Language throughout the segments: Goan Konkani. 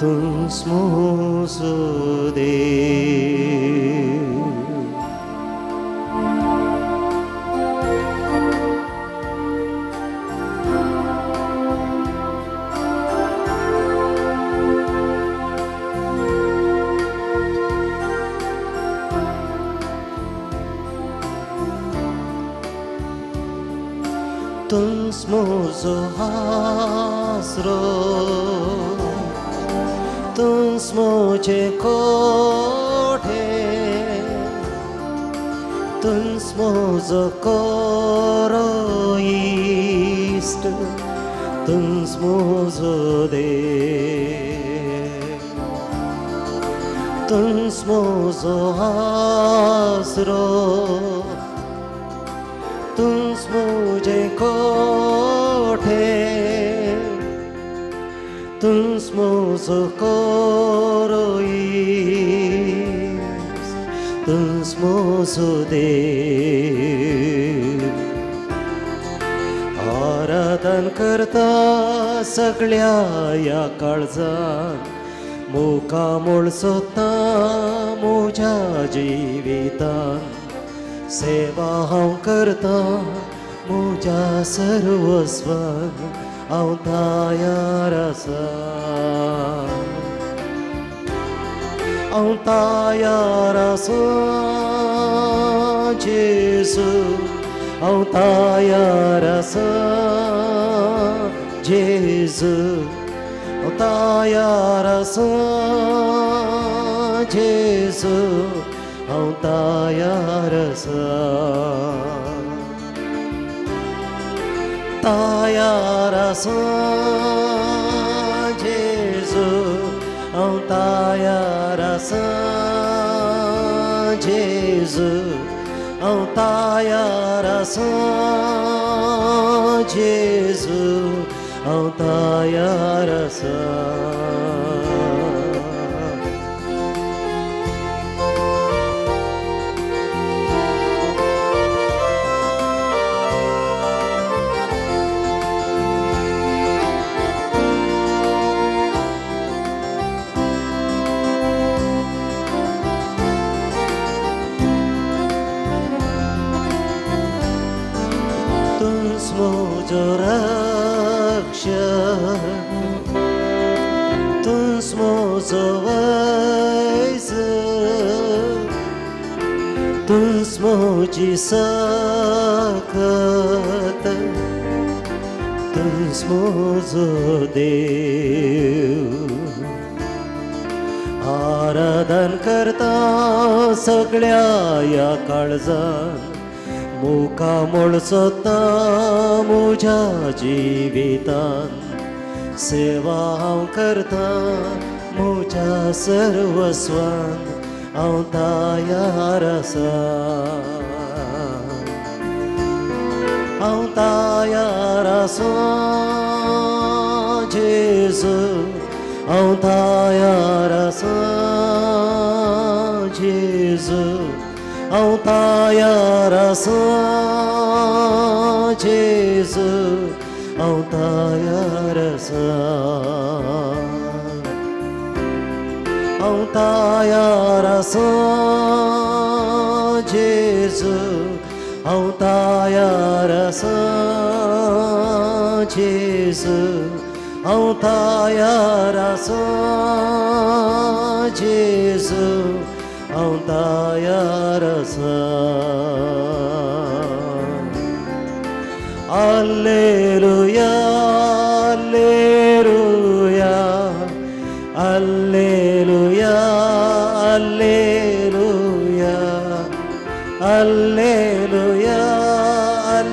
तूंच म्हजो देव. तूंच म्हजो आसरो, तूंच म्हजें कोठें, तूंच म्हजो खरो इश्ट, तूंच म्हजो देव. तूंच म्हजो आसरो, तूंच म्हजें कोठें, तूंच म्हजो खरो इश्ट, तूंच म्हजो देव. आराधन करता सगळ्या ह्या काळजान, मुखामोळ सोदता म्हज्या जिवितान, सेवा हांव करता म्हज्या सर्वस्वान, हांव तयार आसा, हांव तयार आसा जेजू, हांव तयार आसा जेजू, हांव तयार आसा जेजू, हांव तयार आसा, तयार आसा जेजू, हांव तयार आसा जेजू, हांव तयार आसा जेजू, हांव तयार आसा. तूंच म्हजो रक्षक, तूंच म्हजो वैज, तूंच म्हजी सकत, तूंच म्हजो देव. आराधन करता सगळ्या ह्या काळजान, मुखामोळ सोदता म्हज्या जिवितान, सेवा हांव करता म्हज्या सर्वस्वान, हांव तयार आसा, हांव तयार आसा जेजू, हांव तयार आसा जेजू, हांव तयार आसा जेजू, हांव तयार आसा, हांव तयार आसा जेजू, हांव तयार आसा जेजू, हांव तयार आसा जेजू, हांव तयार आसा. Alleluia, alleluia, alleluia, alleluia, alleluia,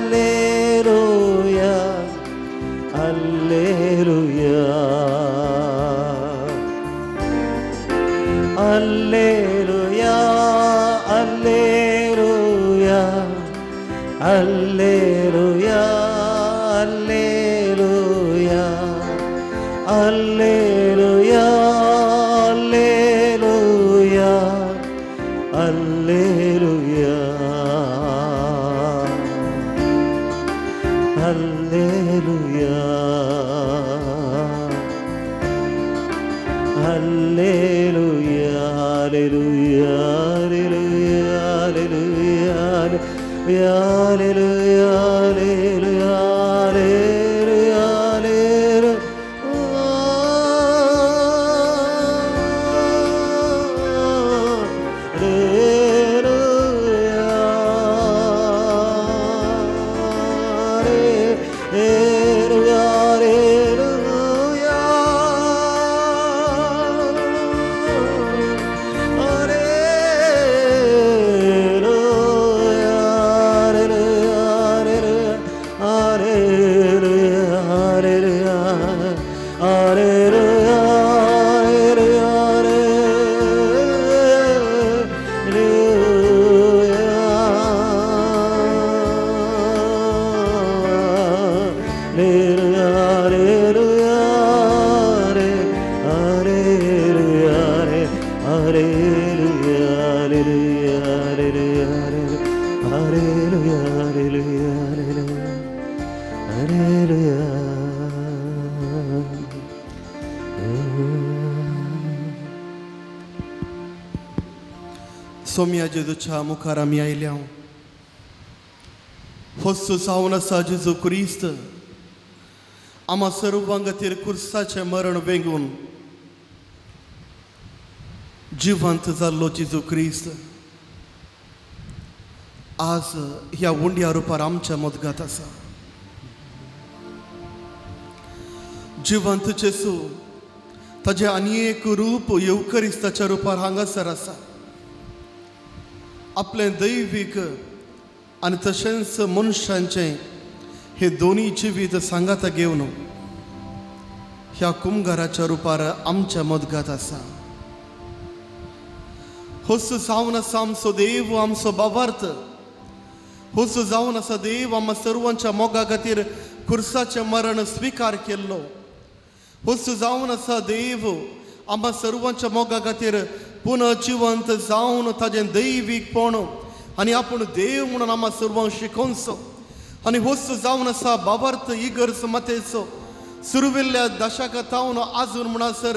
alleluia, alleluia, alleluia, alleluia, alleluia, alleluia, alleluia, alleluia, alleluia, alleluia, Hallelujah, hallelujah, hallelujah, hallelujah, hallelujah, hallelujah, hallelujah, hallelujah. Saumya जेजूच्या मुखार आमी आयल्या. होस्तू जावन आसा जेजू क्रिस्त आमा सर्वां खातीर खुर्साचें मरण वेंगून जिवंत जाल्लो जेजू क्रिस्त आज ह्या उंड्या रुपार आमच्या मदगात आसा. जिवंत जेजू ताजें आनी एक रूप येवकरिस्ताच्या रुपार हांगासर आसा. आपलें दैवीक आनी तशेंच मनशांचें हे दोनी जिवीत सांगाता घेवन ह्या कुमगाराच्या रुपार आमच्या मदगात आसा. होस जावन आसा आमचो देव आमचो बाबार्थ. होस जावन आसा देव आमकां सर्वांच्या मोगा खातीर खुर्साचें मरण स्विकार केल्लो. होस जावन आसा देव आमकां सर्वांच्या मोगा खातीर पुनः जिवंत जावन ताजें दैवीकपण आनी आपूण देव म्हणून आमकां सर्वांक शिकोवचो. आनी होस जावन आसा बाबार्थ इगर्ज मातेचो सुरविल्ल्या दशका तावन आजून म्हणसर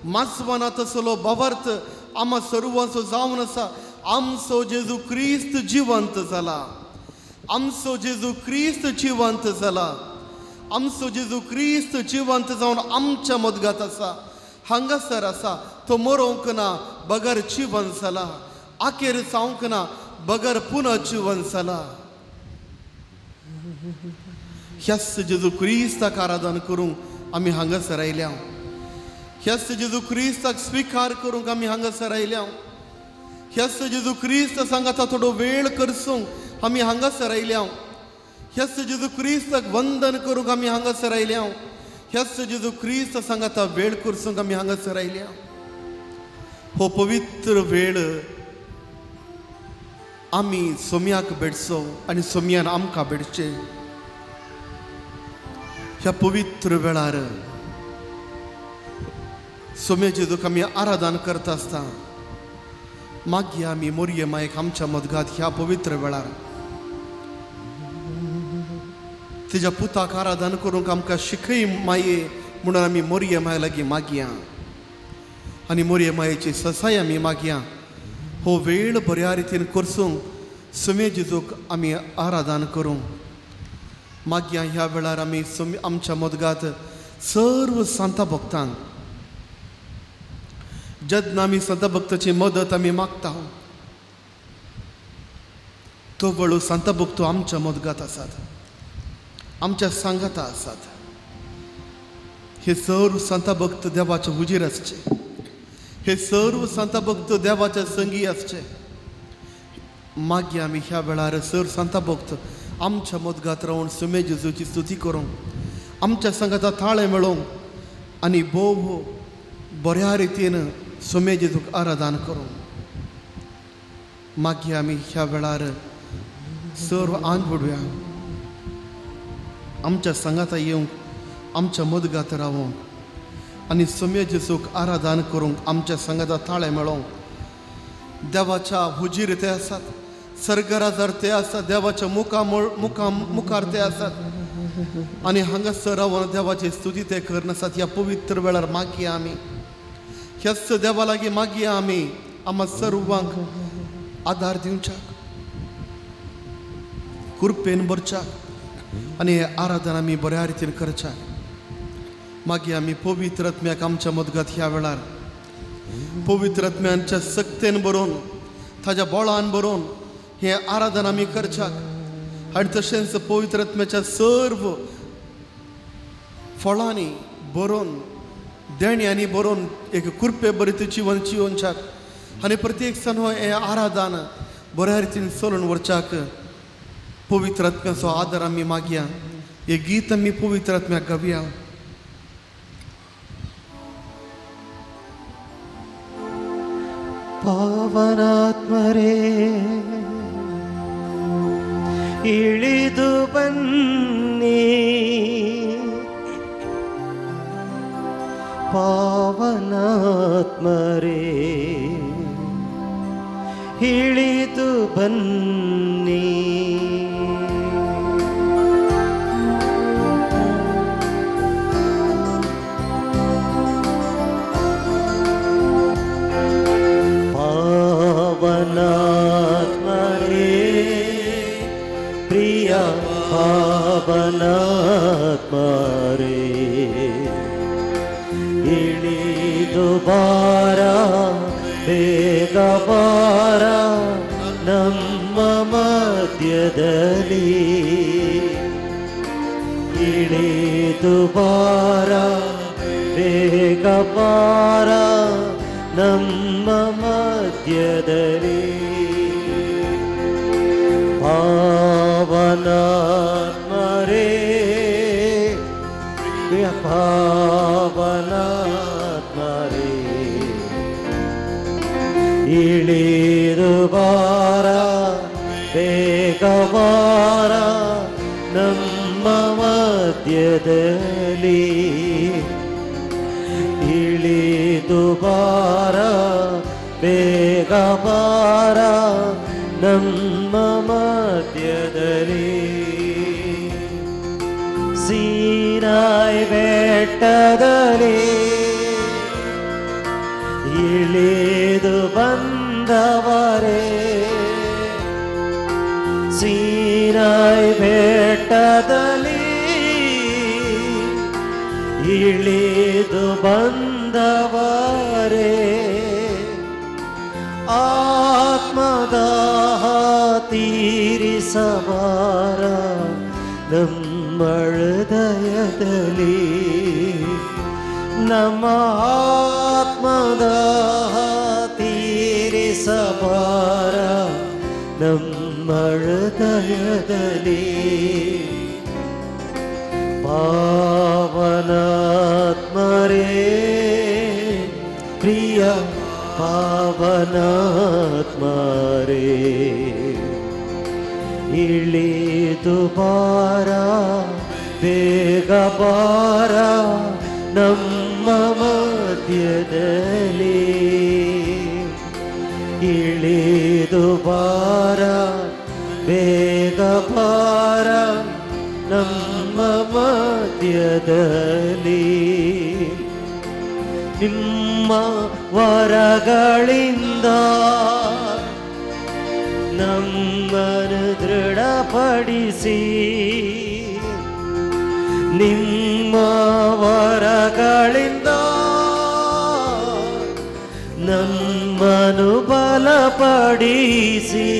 माजवाना तसलो बाबार्थ आमकां सर्वांचो जावन आसा. आमचो जेजू क्रिस्त जिवंत जाला. आमचो जेजू क्रिस्त जिवंत जाला. आमचो जेजू क्रिस्त जिवंत जावन आमच्या मदगात आसा. हांगासर आसा. तो मरोंक ना बगर जिवन जाला. आखेर जावंक ना बगर पुनः जिवन जाला. ह्याच जेजू क्रिस्ताक आराधन करूंक आमी हांगासर आयल्या. ह्याच जेजू क्रिस्ताक स्विकार करूंक आमी हांगासर आयल्या. ह्याच जेजू क्रिस्त सांगाता थोडो वेळ करसूंक आमी हांगासर आयल्या. ह्याच जेजू क्रिस्ताक वंदन करूंक आमी हांगासर आयल्या. ह्याच जेजू क्रिस्त सांगाता वेळ करसूंक आमी हांगासर आयल्या. हो पवित्र वेळ आमी सोम्याक भेटचो आनी सोम्यान आमकां भेटचें. ह्या पवित्र वेळार सोम्या जेजूक आमी आराधन करता आसता मागीर आमी मोरये मायक आमच्या मदगात ह्या पवित्र वेळार तिच्या पुताक आराधन करूंक आमकां शिकय माये म्हणून आमी मोरये माये लागीं मागया आनी मोरये मायेची ससाय आमी मागया. हो वेळ बऱ्या रितीन करसूंक सोम्या जेजूक आमी आराधन करूंक मागया. ह्या वेळार आमी आमच्या मदगात सर्व सांता भक्तांक जेन्ना आमी सांता भक्ताची मदत आमी मागता तो वेळू सांता भक्तो आमच्या मदगात आसात, आमच्या सांगाता आसात. हे सर्व सांता भक्त देवाच्या हुजीर आसचे. हे सर्व सांता भक्त देवाच्या संगी आसचे. मागीर आमी ह्या वेळार सर्व सांता भक्त आमच्या मदगात रावन सोम्या जेजूची स्तुती करूंक आमच्या सांगाता थाळे मेळोवंक आनी भोव बऱ्या रितीन सोम्या जेजूक आराधन करूंक. मागीर आमी ह्या वेळार सर्व आंग बुडव्या आमच्या सांगाता येवंक आमच्या मदगात रावोंक आनी सोम्या जेजूक आराधन करूंक आमच्या सांगाता थाळे मेळोवंक. देवाच्या हुजीर ते आसात, सर्गराजार ते आसात, देवाच्या मुखार ते आसात आनी हांगासर रावन देवाची स्तुती ते करनासात. ह्या पवित्र वेळार मागया आमी ह्याच देवा लागीं मागया आमी आमा सर्वांक आदार दिवच्याक, कृपेन भरच्याक आनी हें आराधन आमी बऱ्या रितीन करच्याक. मागीर आमी पवित्र आत्म्याक आमच्या मदगत ह्या वेळार पवित्र आत्म्यांच्या सक्तेन बरोवन ताज्या बळान बरोवन हें आराधन आमी करच्याक आनी तशेंच पवित्र आत्म्याच्या सर्व फळांनी बरोवन देण्यांनी बरोवन एक कृपे बरी जिवन जिवनच्याक आनी प्रत्येक सण हें आराधन बऱ्या रितीन चलून व्हरच्याक पवित्र आत्म्याचो आदर आमी मागया. हें गीत आमी पवित्र आत्म्याक गावया. ಪಾವನಾತ್ಮರೇ ಇಳಿದು ಬನ್ನಿ, ಪಾವನಾತ್ಮರೇ ಇಳಿದು ಬನ್ನಿ. ಪಾವನಾತ್ಮರೇ ಪ್ರಿಯ ಪಾವನಾತ್ಮರೇ ಇಳಿದು ಬಾರ ಬೇಗ ಬಾರ ನಮ್ಮ ಮಧ್ಯದಲ್ಲಿ, ಇಳಿದು ಬಾರ ಬೇಗ ಬಾರ ನಮ್ಮ ಮಧ್ಯದಲ್ಲಿ. ಪಾವನಾತ್ಮರೇ ಪ್ರಿಯ ಪಾವನಾತ್ಮರೇ ಇಳಿದು ಬಾರ ಬೇಗ ಬಾರ ನಮ್ಮ ಮಧ್ಯದಲ್ಲಿ, ಇಳಿದು ಬಾರ ಬೇಗ ಬಾರ ನಮ್ಮ ಮಧ್ಯದಲ್ಲಿ. ಸೀನಾಯಿ ಬೆಟ್ಟದಲ್ಲಿ ಇಳಿದು ಬಂದವರೇ, ಸೀನಾಯಿ ಬೆಟ್ಟದಲ್ಲಿ ಇಳಿದು ಬಂದವರೇ, ಆತ್ಮದಾಹ ತೀರಿಸಬಾರ ನಮ್ಮ ಹೃದಯದಲ್ಲಿ, ನಮ್ಮ ಆತ್ಮದಾಹ ತೀರಿಸಬಾರ ನಮ್ಮ ಹೃದಯದಲ್ಲಿ. ಪಾವನಾತ್ಮರೇ ಪ್ರಿಯ ಪಾವನಾತ್ಮರೇ ಇಳಿದು ಬಾರ ಬೇಗ ಬಾರ ನಮ್ಮ ಮಧ್ಯದಲ್ಲಿ, ಇಳಿದು ಬಾರ ಬೇಗ ಬಾರ ನಮ್ಮ ಮಧ್ಯದಲ್ಲಿ. ನಿಮ್ಮ ವರಗಳಿಂದ ನಮ್ಮನ್ನು ದೃಢಪಡಿಸಿ, ನಿಮ್ಮ ವರಗಳಿಂದ ನಮ್ಮನ್ನು ಬಲಪಡಿಸಿ,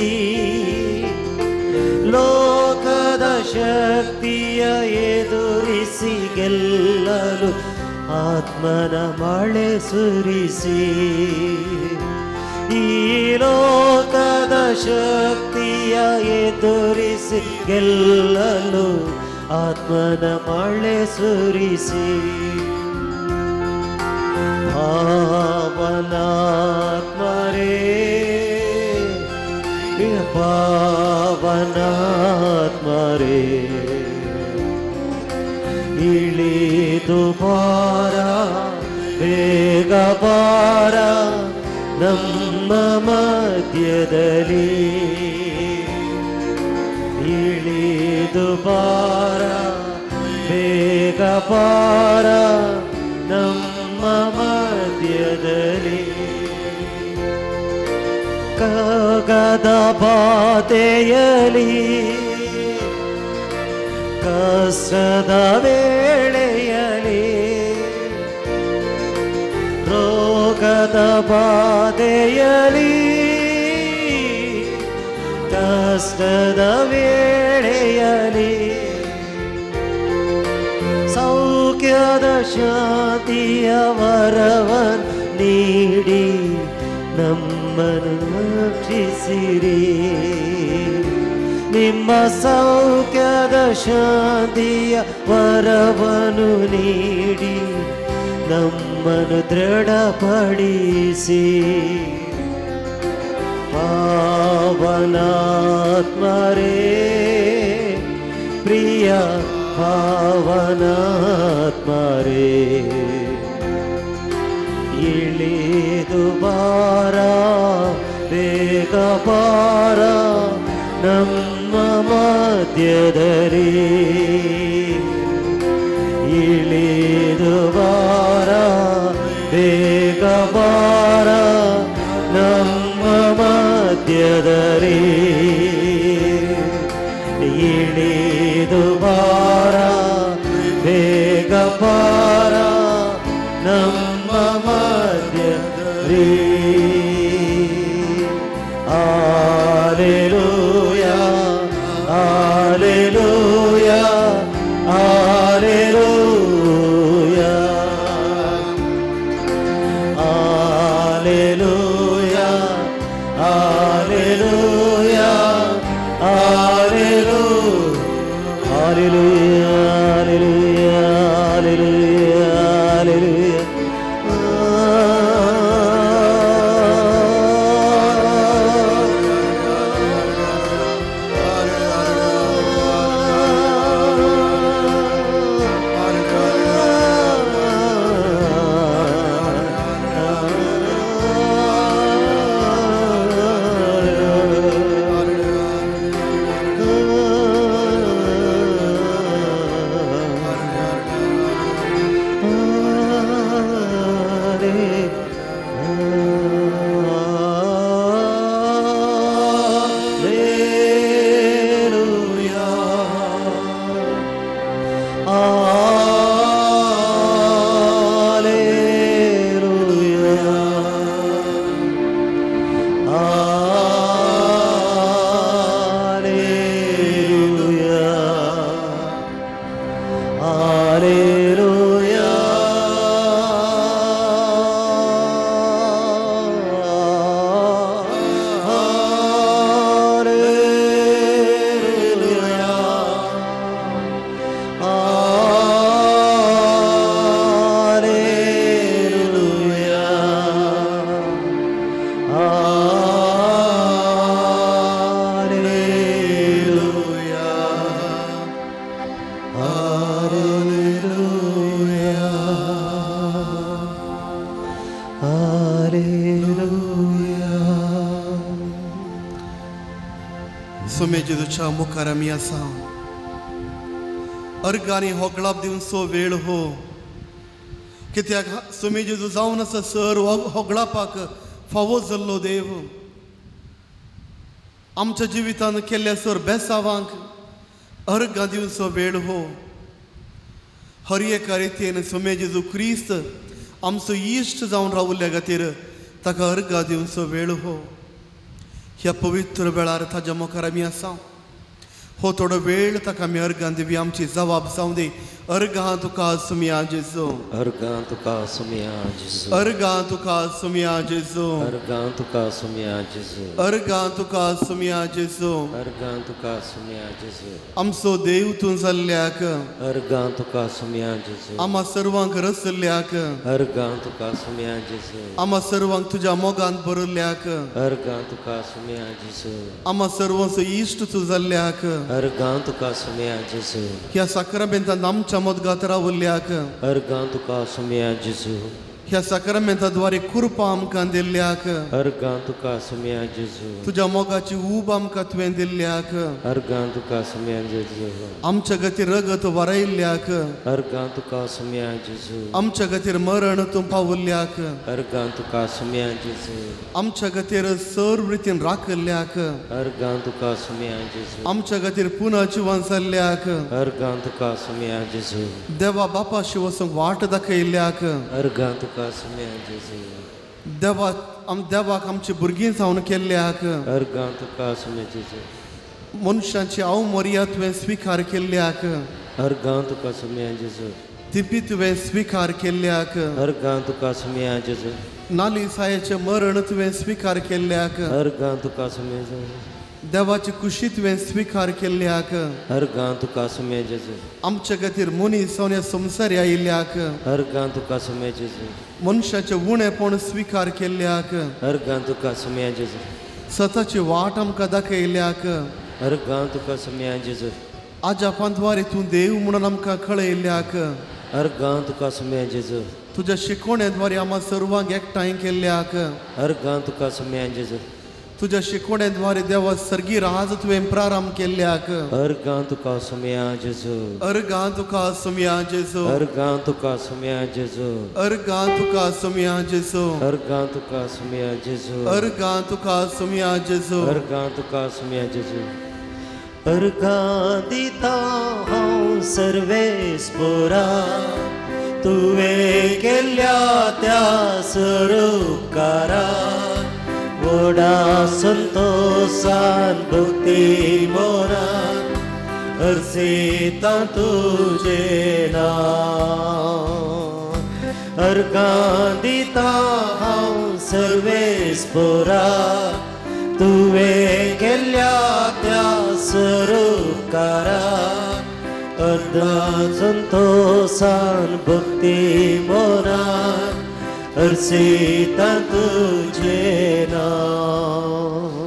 ಲೋಕದ ಶಕ್ತಿಯ ಎದುರಿಸಿ ಗೆಲ್ಲಲು ಆತ್ಮನ ಮಳೆ ಸುರಿಸಿ, ಈ ಲೋಕದ ಶಕ್ತಿಯ ಎದುರಿಸಿ ಗೆಲ್ಲಲು ಆತ್ಮನ ಮಳೆ ಸುರಿಸಿ. ಪಾವನಾತ್ಮರೇ ಪಾವನಾತ್ಮರೇ ಇಳಿದು ಬಾರ ಬೇಗ ಬಾರ ನಮ್ಮ ಮಧ್ಯದಲ್ಲಿ, ಇಳಿದು ಬಾರ ಬೇಗ ಬಾರ ನಮ್ಮ ಮಧ್ಯದಲ್ಲಿ. ಮಧ್ಯದಲ್ಲಿ ಕಗದ ಬಾಧೆಯಲಿ ಕಷ್ಟದ ವೇಳೆಯಲಿ ರೋಗದ ಬಾಧೆಯಲಿ ಕಷ್ಟದ ವೇಳೆಯಲಿ ಸೌಖ್ಯದ ಶಾಂತಿಯ ವರವನ್ನು ನೀಡಿ ನಮ್ಮನ್ನು ರಕ್ಷಿಸಿರಿ. ನಿಮ್ಮ ಸೌಖ್ಯದ ಶಾಂತಿಯ ವರವನ್ನು ನೀಡಿ ನಮ್ಮನ್ನು ದೃಢಪಡಿಸಿ. ಪಾವನಾತ್ಮರೇ ಪ್ರಿಯ ಪಾವನಾತ್ಮರೇ ಇಳಿದು ಬಾರ ಬೇಗ ಬಾರ ನಮ್ಮ ಮಧ್ಯದಲ್ಲಿ ಇಳಿದು ಬಾರ ಬೇಗ ಬಾರ ನಮ್ಮ ಮಧ್ಯದಲ್ಲಿ ಇಳಿದು ಬಾರ ಬೇಗ ಬಾರ ನಮ್ಮ ಮಧ್ಯದಲ್ಲಿ. Hallelujah hallelujah hallelujah hallelujah hallelujah hallelujah hallelujah hallelujah hallelujah. सुमेजेच्या मुखार आमी आसा. अर्गांनी होगळाप दिवचो वेळ हो, कित्याक सुमेजेजू जावन आसा सर होगळापाक फावो जाल्लो देव. आमच्या जिवितान केल्ल्या सर बेसावांक अर्गां दिवचो वेळ हो. हर एका रितीन सुमेजेजू क्रिस्त आमचो इश्ट जावन रावल्ल्या खातीर ताका अर्गां दिवचो वेळ हो. ह्या पवित्र वेळार ताज्या मुखार आमी आसा. हो थोडो वेळ ताका आमी अर्गां दिवया, आमची जबाब जावं दी. अर्गां तुका सुमया जेजू, अर्गां तुका सुमया जेजू, अर्गां तुका सुमया जेजू, अर्गां तुका सुमया जेजू, अर्गां तुका सुमया जेजू, अर्गां तुका सुमया जेजू. आमचो देव तूं जाल्ल्याक अर्गां तुका सुमया जेजू, आमा सर्वांक रसल्ल्याक अर्गां तुका सुमया जेजू, आमा सर्वांक तुज्या मोगान भरल्ल्याक अर्गां तुका सुमया जेजू, आमा सर्वांचो इश्ट तूं जाल्ल्याक अर्गां तुका सुमया जेजू. ह्या साक्रामेंतान आमच्या मदगात रावल्ल्याक अर्गां तुका सुमया जेजू. ह्या साक्रामेंताद्वारे कृपा आमकां दिल्ल्याक अर्गां तुका सुम्या जेजू तुज्या मोगाची ऊब आमकां तुवें दिल्ल्याक अर्गां तुका सुम्या जेजू आमच्या खातीर रगत वारयल्ल्याक अर्गां तुका सुम्या जेजू आमच्या खातीर मरण तूं पावल्ल्याक अर्गां तुका सुम्या जेजू आमच्या खातीर सर्व रितीन राखल्ल्याक अर्गां तुका सुम्या जेजू आमच्या खातीर पुनः जिवन जाल्ल्याक अर्गां तुका सुम्या जेजू देवा बापाशी वचूंक वाट दाखयल्ल्याक अर्गां तुका सुम्या जेजू देवा देवाक आमची भुरगीं जावन केल्ल्याक अर्गां तुका सुम्या जेजू मनशांची हांव मोरया तुवें स्विकार केल्ल्याक अर्गां तुका सुम्या जेजू तिपी तुवें स्विकार केल्ल्याक अर्गां तुका सुम्या जेजू नाली सायेचें मरण तुवें स्विकार केल्ल्याक अर्गां तुका सुम्या जेजू देवाची कुशी तुवें स्विकार केल्ल्याक अर्गां तुका सुम्या जेजू आमच्या खातीर मनीस जावन ह्या संवसारी आयिल्ल्याक अर्गां तुका सुम्या जेजू मनशाचें उणेपण स्विकार केल्ल्याक अर्गां तुका सुम्या जेजू सताची वाट आमकां दाखयल्ल्याक अर्गां तुका सुम्या जेजू आजा पांतवारी तूं देव म्हणून आमकां कळयल्ल्याक अर्गां तुका सुम्या जेजू तुज्या शिकवणेद्वारे आम्हा सर्वांक एकठांय केल्ल्याक अर्गां तुका सुम्या जेजू तुज्या शिकवणेद्वारे देवा सर्गी राज तुवें प्रारंभ केल्ल्याक अर्गां तुका सुम्या जेजू अर्गां तुका सुम्या जेजू अर्गां तुका सुम्या जेजू अर्गां तुका सुम्या जेजू अर्गां तुका सुम्या जेजू अर्गां तुका सुम्या जेजू अर्गां तुका सुम्या जेजू अर्गां दिता हांव सर्वेस्पोरा तुवें केल्ल्या त्या सरुपकारा व्हडा संतोसान भक्ती मोरान अर्सिता तुजें नांव अर्गां दिता हांव सर्वेस्पोरा तुवें केल्ल्या त्या सरुपकारा अर्दा संतोसान भक्ती मोरान अर्सिता तुजें नांव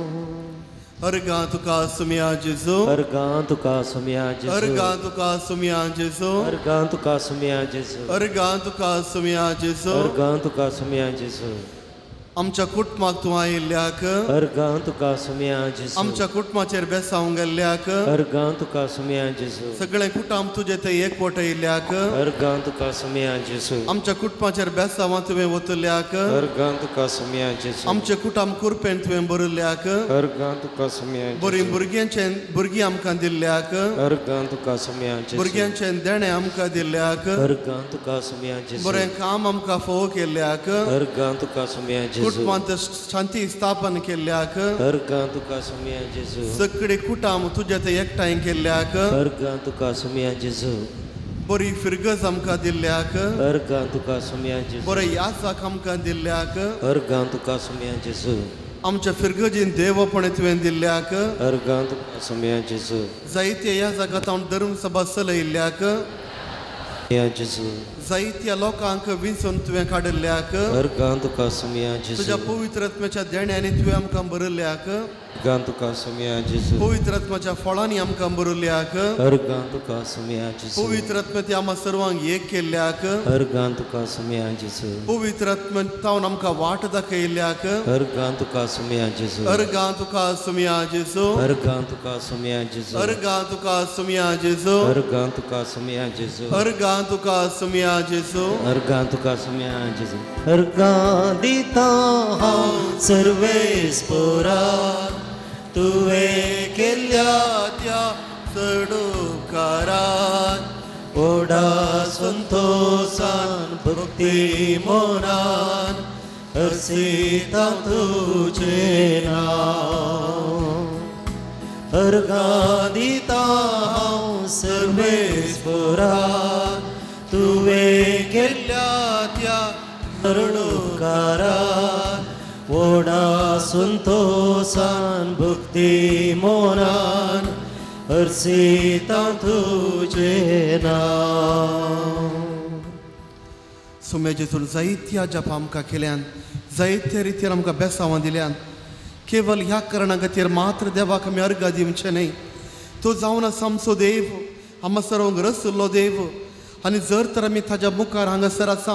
अर्गां तुका सुम्या जेजू अर्गां तुका सुम्या जेजू अर्गां तुका सुम्या जेजू अर्गां तुका सुम्या जेजू अर्गां तुका सुम्या जेजू अर्गां तुका सुम्या जेजू आमच्या कुटुंबाक तूं आयिल्ल्याक अर्गां तुका सुम्या जेजू आमच्या कुटुंबाचेर बेसावंक गेल्ल्याक अर्गां तुका सुम्या जेजू सगळें कुटुंब तुजें ते एकवट येयल्ल्याक अर्गां तुका सुम्या जेजू आमच्या कुटुंबाचेर बेसावां तुवें वतल्याक अर्गां तुका सुम्या जेजू आमच्या कुटुंब कुरपेन तुवें भरिल्ल्याक अर्गां तुका सुम्या बरीं भुरग्यांचें भुरगीं आमकां दिल्ल्याक अर्गां तुका सुम्या जेजू भुरग्यांचें देणें आमकां दिल्ल्याक अर्गां तुका सुम्या जेजू बरें काम आमकां फोव केल्ल्याक अर्गां तुका सुम्या जेजू कुटुंबांत शांती स्थापन केल्ल्याक अर्गां तुका सुम्या जेजू सगळी कुटुंब तुजें ते एकठांय केल्ल्याक अर्गां तुका सुम्या जेजू बरी फिरगज आमकां दिल्ल्याक अर्गां तुका सुम्या जेजू बरें याजाक आमकां दिल्ल्याक अर्गां तुका सुम्या जेजू आमच्या फिरगजीन देवपण तुवें दिल्ल्याक अर्गां तुका सुम्या जेजू जायते ह्या जगांत हांव धर्मसभा चलयल्ल्याक या जेजू जायत्या लोकांक विंचून तुवें काडिल्ल्याक अर्गां तुका सुम्या तुज्या जेजू पवित्र आत्म्याच्या देण्यांनी तुवें आमकां भरिल्ल्याक अर्गां तुका सुम्या जेजू पवित्र आत्म्याच्या फळांनी आमकां भरिल्ल्याक अर्गां तुका सुम्या जेजू पवित्र आत्म्या ती आम्हा सर्वांक एक केल्ल्याक अर्गां तुका सुम्या जेजू पवित्र आत्म्यान तावन आमकां वाट दाखयल्ल्याक अर्गां तुका सुम्या जेजू अर्गां तुका सुम्या जेजू अर्गां तुका सुम्या जेजू अर्गां तुका सुम्या जेजू अर्गां तुका सुम्या जेजू अर्गां तुका सुम्या जेजू अर्गां तुका सुम्या जेजू अर्गां दिता हांव सर्वेस्पोरा तुवें केल्ल्या त्या चडुकारान ओडा संतोसान भक्ती मोनान अर्सिता तुजें नांव अर्गां दिता हांव सर्वेस्पोरा तुवें केल्ल्या त्या करुणकारा ओडा संतोसान भक्ती मोनान अर्सिता तुजें नांव सुम्या जेजून जायत्या जप आमकां केल्यान जायत्या रितीन आमकां बेसावां दिल्यान केवल ह्या कारणा खातीर मात्र देवाक आमी अर्गां दिवचें न्हय तो जावन आसा आमचो देव आमकां सर्वांक रसलो देव आनी जर तर आमी ताज्या मुखार हांगासर आसा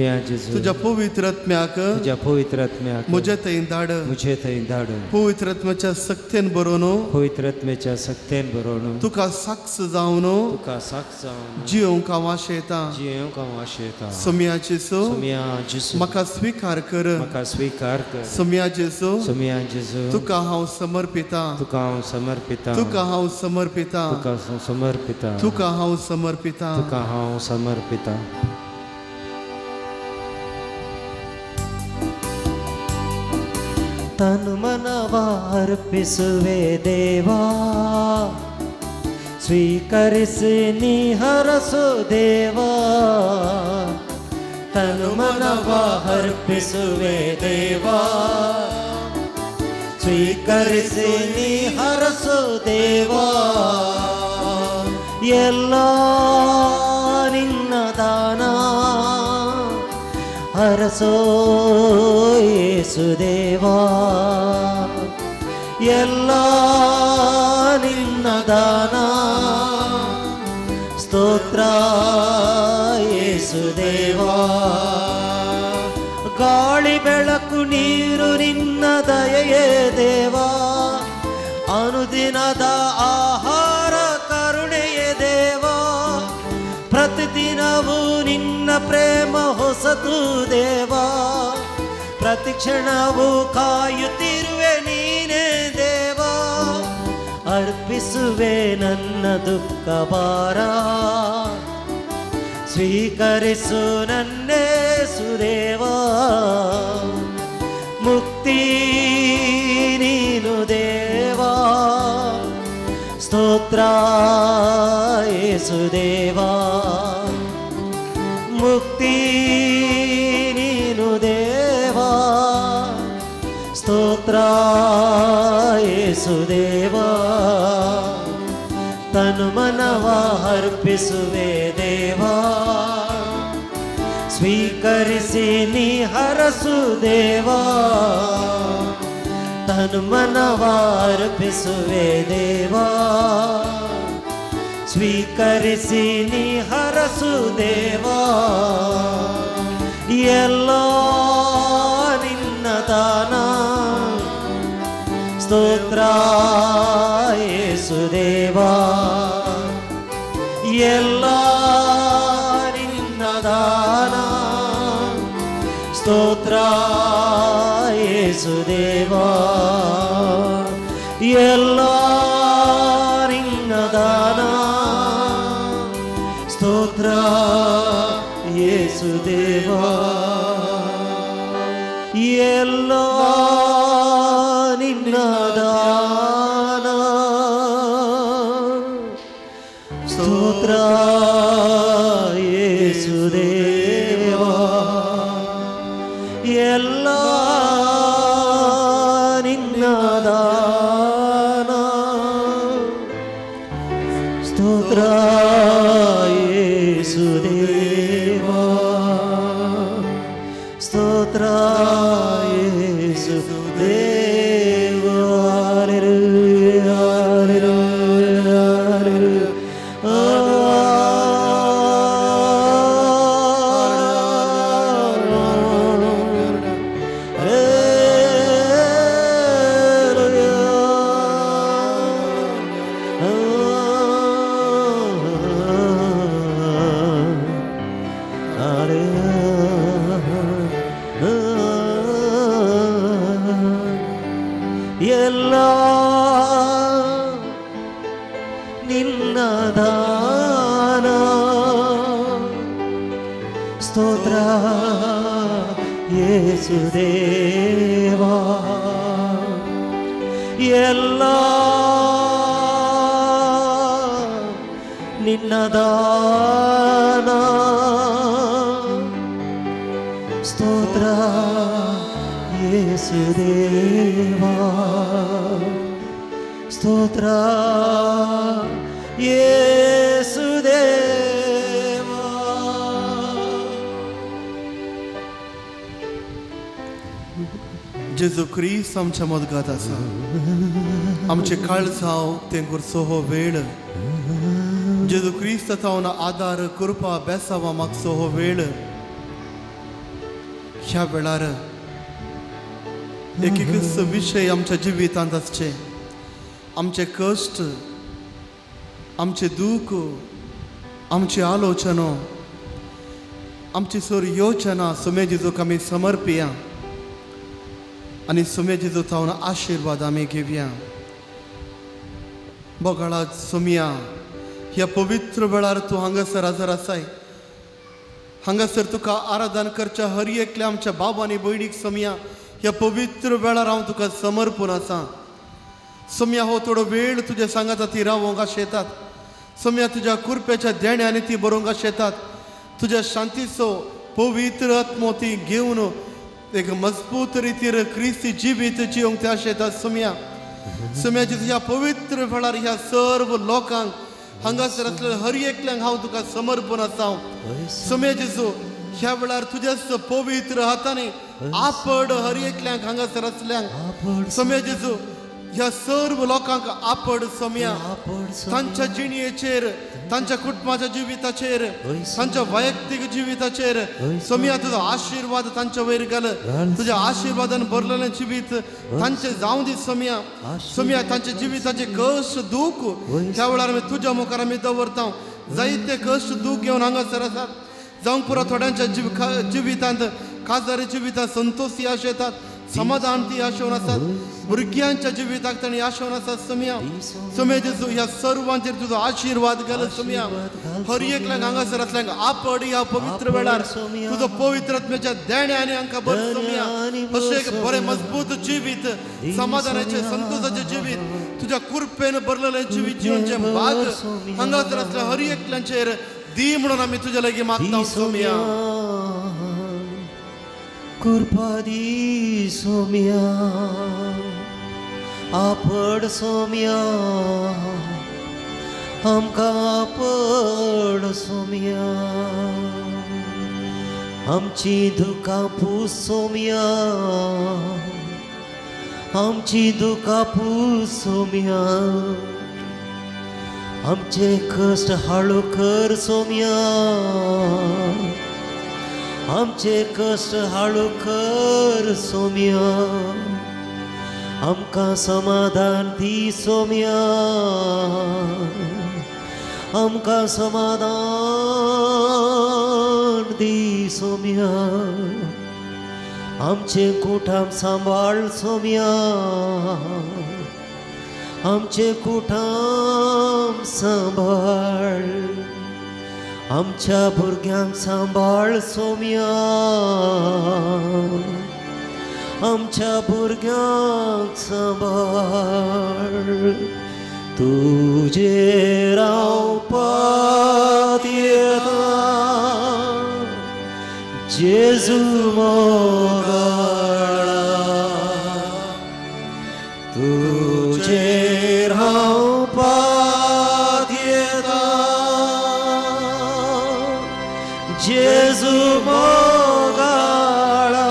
सोम्या जेजू, तुज्या पवित्र आत्म्याक तुज्या पवित्र आत्म्याक म्हजे थंय धाड. म्हजे थंय धाड. पवित्र आत्म्याच्या सक्तेन बरोवन, पवित्र आत्म्याच्या सक्तेन बरोवन, तुका साक्ष जावन, तुका साक्ष जावन जियोंक हांव आशेतां. जियोंक हांव आशेतां. सोम्या जेजू, सोम्या जेजू, म्हाका स्विकार कर. म्हाका स्विकार कर. सोम्या जेजू, सोम्या जेजू, तुका हांव समर्पितां. तुका हांव समर्पितां. तुका हांव समर्पितां. तुका हांव समर्पितां. तुका हांव समर्पितां. तुका हांव समर्पितां. तन मनवार्पिಸುವೆ ದೇವಾ, ಸ್ವೀಕರಿಸಿ ನೀ ಹರಸು ದೇವಾ. ತನು ಮನವ ಅರ್ಪಿಸುವೆ ದೇವಾ, ಸ್ವೀಕರಿಸಿ ನೀ ಹರಸು ದೇವಾ. ಎಲ್ಲ ನಿನ್ನ ದಾನ, ಹರಸೋ ಯೇಸುದೇವಾ. ಎಲ್ಲ ನಿನ್ನ ದಾನ, ಸ್ತೋತ್ರ ಯೇಸುದೇವಾ. ಗಾಳಿ ಬೆಳಕು ನೀರು ನಿನ್ನ ದಯೆಯೇ ದೇವಾ, ಅನುದಿನದ ಆಹಾರ ಕರುಣೆಯೇ ದೇವಾ. ಪ್ರತಿದಿನವೂ ನಿನ್ನ ಪ್ರೇಮ ಹೊಸತು ದೇವಾ, ಪ್ರತಿಕ್ಷಣವೂ ಕಾಯುತ್ತಿರುವೆ ನೀನೇ ದೇವಾ. ಅರ್ಪಿಸುವೆ ನನ್ನ ದುಃಖ ಭಾರ, ಸ್ವೀಕರಿಸು ನನ್ನೇ ಸುದೇವಾ. ಮುಕ್ತಿ ನೀನು ದೇವಾ, ಸ್ತೋತ್ರ ಯೇಸುದೇವಾ. ಮುಕ್ತಿ ನೀನು ದೇವಾ, ಸ್ತೋತ್ರ ಯೇಸುದೇವಾ. ತನು ಮನವ ಅರ್ಪಿಸುವೆ ದೇವಾ, ಸ್ವೀಕರಿಸಿ ನೀ ಹರಸು ದೇವಾ. ತನು ಮನವ ಅರ್ಪಿಸುವೆ ದೇವಾ, ಸ್ವೀಕರಿಸಿ ನೀ ಹರಸು ದೇವಾ. ಎಲ್ಲ ನಿನ್ನ ದಾನ, ಸ್ತೋತ್ರ ಯೇಸುದೇವಾ. ಎಲ್ಲ ನಿನ್ನ ದಾನ, ಸ್ತೋತ್ರ ಯೇಸುದೇವಾ. ಎಲ್ಲ ನಿನ್ನ ದಾನ, ಸ್ತೋತ್ರ ಯೇಸುದೇವಾ. ಎಲ್ಲ ನಿನ್ನ ದಾನ, ಸ್ತೋತ್ರ ಯೇಸುದೇವಾ. ಎಲ್ಲ ನಿನ್ನ ದಾನ, ಸ್ತೋತ್ರ ಯೇಸುದೇವಾ. ಸ್ತೋತ್ರ ಯೇಸುದೇವಾ. Hallelujah, hallelujah, hallelujah. ಎಲ್ಲ ನಿನ್ನ ದಾನ, ಸ್ತೋತ್ರ ಯೇಸುದೇವಾ. ಎಲ್ಲ ನಿನ್ನ ದಾನ, ಸ್ತೋತ್ರ ಯೇಸುದೇವಾ. ಸ್ತೋತ್ರ ಯೇಸುದೇವಾ. जेजू क्रिस्त आमच्या मदगात आसा. आमचे काळजांव तें करचो हो वेळ. जेजू क्रिस्त जावन आदार कृपा बेसावा मागचो हो वेळ. ह्या वेळार एक एकच विशय आमच्या जिवितांत आसचे, आमचे कश्ट, आमचे दूख, आमची आलोचना, आमची सर योजना सुमे जेजूक आमी समर्पिया आनी सुमे जेजू थावन आशिर्वाद आमी घेवया. बोगाळा सोमिया, ह्या पवित्र वेळार तूं हांगासर हजर आसाय. हांगासर तुका आराधन करच्या हर एकल्या आमच्या बाबा आनी भयणीक सोमिया ह्या पवित्र वेळार हांव तुका समर्पून आसा. सोमिया, हो थोडो वेळ तुज्या सांगाता ती रावोंक आशेतात. सोमिया, तुज्या कुरप्याच्या देण्यानी ती बरोवंक आशेतात. तुज्या शांतीचो पवित्र आत्मो ती घेवन एक मजबूत रितीर क्रिस्ती जिवीत जिवंक ते आशेतात. सोमिया, सोमियाची तुज्या पवित्र वेळार ह्या सर्व लोकांक हांगासर आसलेल्या हर एकल्यांक हांव तुका समर्पण आसा. सोम्या जेजू, ह्या वेळार तुज्याच पवित्र हातांनी आपड हर एकल्यांक हांगासर आसल्यांक. सोम्या जेजू, ह्या सर्व लोकांक आपड सोम्या, तांच्या जिणयेचेर, तांच्या कुटुंबाच्या जिविताचेर, तांच्या वैयक्तीक जिविताचेर सोम्या तुजो आशिर्वाद तांच्या वयर घाल. तुज्या आशिर्वादान भरलेलें जिवीत तांचें जावं दी सोम्या. सोम्या, तांच्या जिविताचे कश्ट दूख ह्या वेळार आमी तुज्या मुखार आमी दवरता. जायते कश्ट दूख घेवन हांगासर आसात. जावंक पुरो थोड्यांच्या जिवितांत काजारी जिवितांत संतोष ती आशेतात, समाधान ती आशेवन आसात. भुरग्यांच्या जिविताक तांणी आशेवन आसात. सोम्या, सोम्या जेजू, ह्या सर्वांचेर तुजो आशिर्वाद घाल. सोम्या, हर एकल्यांक हांगासर आसल्यांक आपड ह्या पवित्र वेळार तुजो पवित्र आत्म्याच्या देण्यानी हांकां बर. सोम्या, अशें एक बरें मजबूत जिवीत, समाधानाचें संतोषाचें जिवीत, तुज्या कृपेन भरलेलें जिवीत जिवनचें भाग हांगासर आसल्या हर एकल्यांचेर दी म्हणून आमी तुज्या लागीं मागता. सोम्या, कृपा दी सोम्या, आपड सोम्या, आमकां आपड सोम्या, आमची दुकां पूस सोम्या, आमची दुकां पूस सोम्या, आमचे कश्ट हाळू कर सोम्या, आमचे कश्ट हाळू कर सोम्या, आमकां समाधान दी सोम्या, आमकां समाधान दी सोम्या, आमचें कुटाम सांबाळ सोम्या, आमचें कुटाम सांबाळ, आमच्या भुरग्यांक सांबाळ सोम्या, आमच्या भुरग्यांक सांबाळ. तुजेर हांव पातयेता जेजू मोगाळा, तुजेर हांव पातयेता जेजू मोगाळा.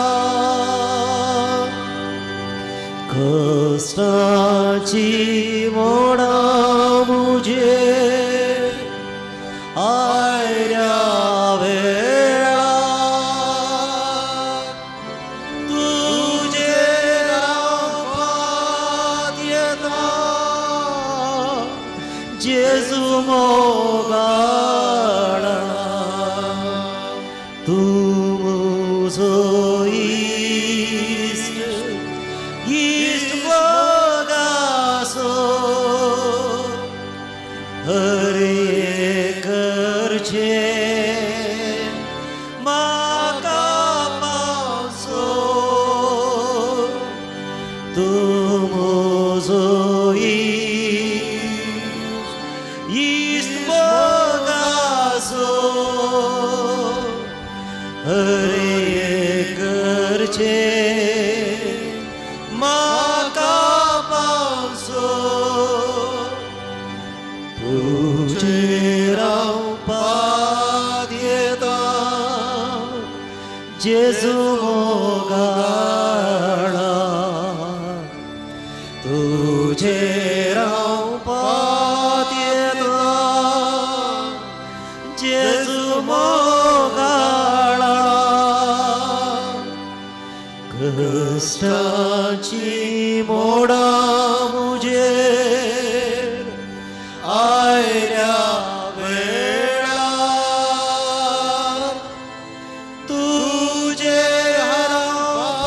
कश्टाची मोडां मुजेर आयल्या वेळार तुजेर हांव पातयेता जेजू मोगाळा. तूं म्हजो इश्ट, इश्ट मोगाचो, हर एक करचें म्हाका पावसो. तूं म्हजो इश्ट, इश्ट मोगाचो, हर एक करचें म्हाका पावसो. तुजेर हांव पातयेता जेजू मोगाळा, तुजेर हांव पातयेता जेजू मोगाळा. कश्टाची मोडा मुजेर आयल्या वेळार तुजेर हांव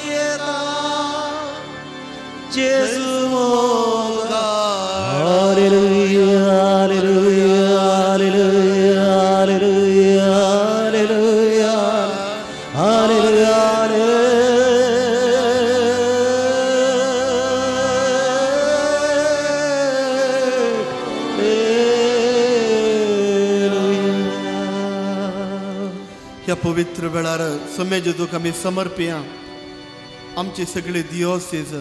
येता जेजू मोगा. Hallelujah, hallelujah, hallelujah, hallelujah, hallelujah, hallelujah, hallelujah. ह्या पवित्र वेळार सोम्या जेजूक आमी समर्पया आमची सगळी दियोसीज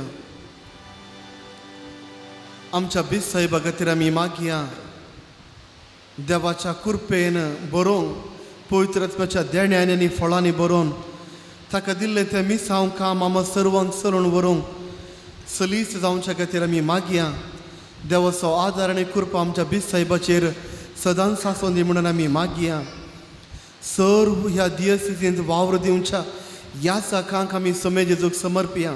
आमच्या बीस साहेबा खातीर आमी मागया देवाच्या कृपेन बरोवन पवित्र आत्म्याच्या देण्यानी आनी फळांनी बरोवन ताका दिल्लें तें मिसांव काम आमा सर्वांक चलोवन व्हरूंक सलीस जावच्या खातीर आमी मागया. देवाचो आदार आनी कृपा आमच्या बीस साहेबाचेर सदांच आसूं दी म्हणून आमी मागया. सर्व ह्या दियसिजींत वावर दिवच्या ह्या साकांक आमी सोमे जेजूक समर्पया.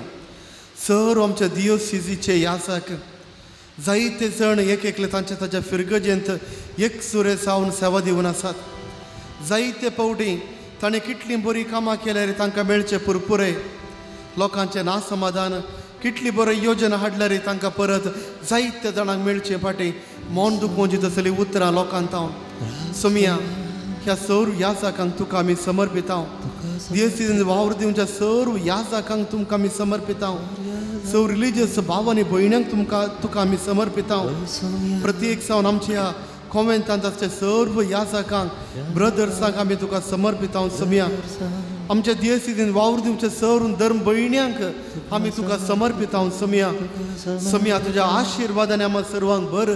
सर्व आमच्या दियोसिजीचे ह्या साक जायते जण एक एकले तांच्या ताच्या फिरगजेंत एक सुरे जावन सेवा दिवन आसात. जायते पावटी ताणें कितलीं बरीं कामां केल्यार तांकां मेळचें पुरपुरे लोकांचें ना समाधान, कितली बरी योजना हाडल्यार तांकां परत जायते जाणांक मेळचें फाटीं मन दुखोवची तसलीं उतरां लोकांत हांव सोमिया ह्या सर्व ह्या जाकांक तुका आमी समर्पितांव. दियसिजीन वावर दिवच्या सर्व ह्या जाकांक तुमकां आमी समर्पितांव. सर्व रिलिजियस भाव आनी भयण्यांक तुमकां तुका आमी समर्पितांव. प्रत्येक सावन आमच्या कॉमेंटांत आसचे सर्व ह्या जाकांक ब्रदर्सांक आमी तुका समर्पितांव सोमिया. आमच्या दियसिजीन वावर दिवच्या सर्व धर्म भयण्यांक आमी तुका समर्पितांव सोमिया. सोमिया तुज्या आशिर्वादान आमकां सर्वांक बर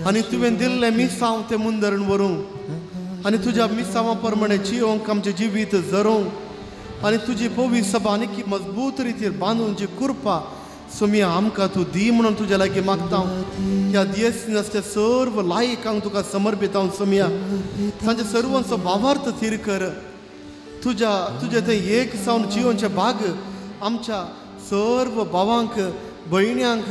आनी तुवें दिल्लें मिसांव तें मुंदरण व्हरूंक आनी तुज्या मिसांवा प्रमाणे जियोंक आमचें जिवीत जरोवंक आनी तुजी पवी सभा आनीक मजबूत रितीर बांदून जी कृपा सोमिया आमकां तूं दी म्हणून तुज्या लागीं मागता. ह्या दियस आसच्या सर्व लायकांक तुका समर्पितांव सोमिया. तांच्या सर्वांचो भावार्थ थीर कर. तुज्या तुजें तें एक सावन जियोंचे भाग आमच्या सर्व भावांक भयण्यांक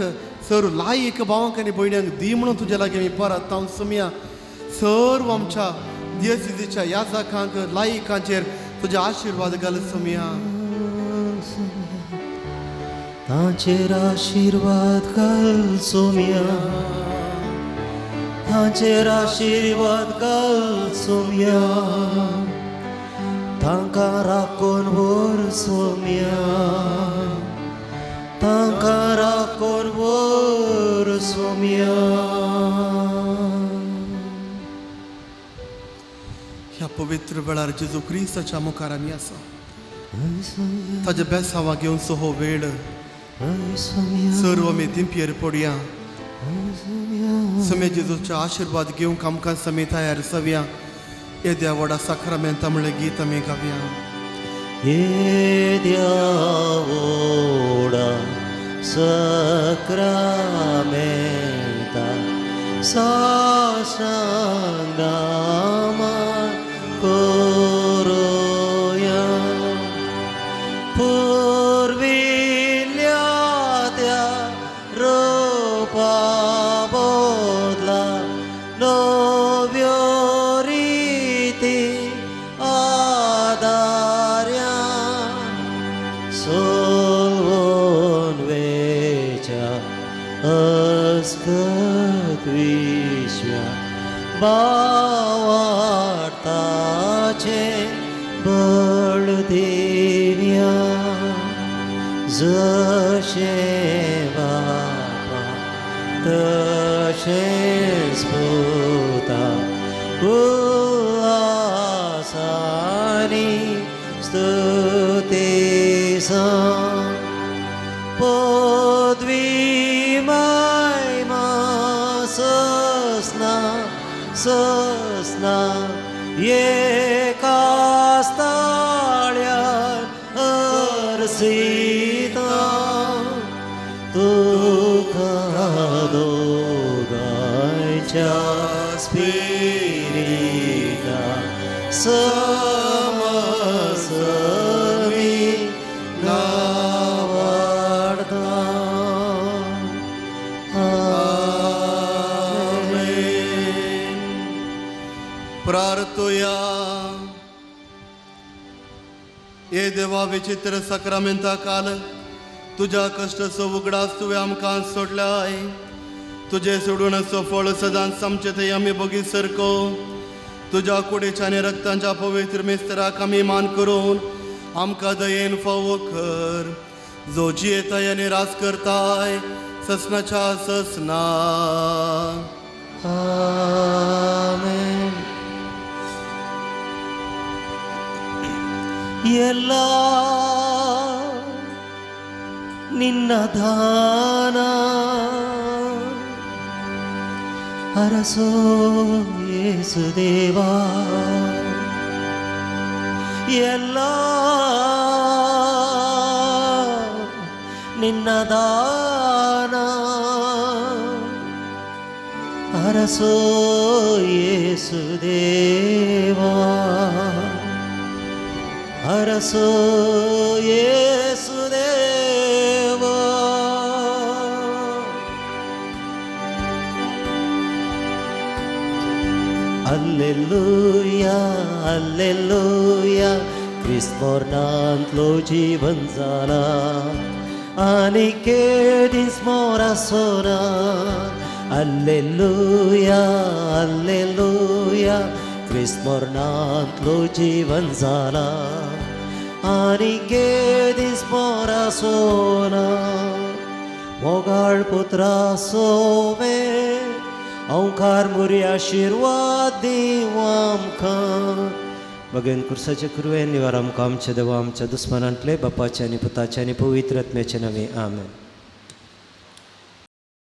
सर्व लायक भावांक आनी भयण्यांक दी म्हणून तुज्या लागीं आमी परत हांव सोमिया. सर्व आमच्या दियसिजीच्या ह्या जाकांक लायकांचेर तुजे आशिर्वाद घाल सोमिया. तांचेर आशिर्वाद घाल सोमिया, तांचेर आशिर्वाद घाल सोमिया, तांकां राखून व्हर सोमिया, तांकां राखून व्हर सोमिया. ह्या पवित्र वेळार जेजू क्रिस्ताच्या मुखार आमी आसा. ताच्या बेसांवा घेवचो हो वेळ सर्व आमी दिंपयेर पडया. समे जेजूचो आशिर्वाद घेवंक आमकां समी तयार जावया. येद्या व्हडा साक्रामेंता म्हणलें गीत आमी गावया. येद्या व्हडा साक्रामेंता साश्टांगामा करोया पुर्विल्ल्या त्या रोपा बदला नव्यो रिती आदार्या सोलवून वेच्या अस्कत विश्व्या भावार्थाचे बळ दिव्या जशें बापा तशेंच पुता उल्हासानी स्तुतीसा पदवी महिमा ससना ससना एकाच ताळ्यार अर्सिता तुका दोगांयच्या स्पिरिता समसमी विचित्र साक्रामेंता काल तुज्या कश्टाचो उगडास तुवें आमकां सोडलाय. तुजें सोडून फळ सदांच आमचे थंय आमी बगी सरको. तुज्या कुडीच्या आनी रक्तांच्या पवित्र मिस्तराक आमी मान करून आमकां दयेन फावो कर, जो जियेताय आनी राज करताय ससनाच्या ससना. आमेन. ಎಲ್ಲ ನಿನ್ನ ದಾನ ಅರಸೋ ಯೇಸುದೇವಾ, ಎಲ್ಲ ನಿನ್ನ ದಾನ ಅರಸೋ ಯೇಸುದೇವಾ, ಅರಸೋ ಯೇಸುದೇವಾ. Alleluia, alleluia, क्रिस्मोरनांतलो जीवन जाला आनी केदीस मोरासोना. अल्लेलुया, अल्लेलुया, क्रिस्मोरनांतलो जीवन जाला आनी केदीस मोरासोना. मोगाळ पुत्रा सोवे ओंकार मुरी आशिर्वाद दिवं आमकां. बगेन कुर्साचे कुरवे निवार आमकां आमच्या देवा आमच्या दुस्मानांतले बापाचे आनी पुताचे आनी पवित्र आत्म्याचे नांवे. आमेन.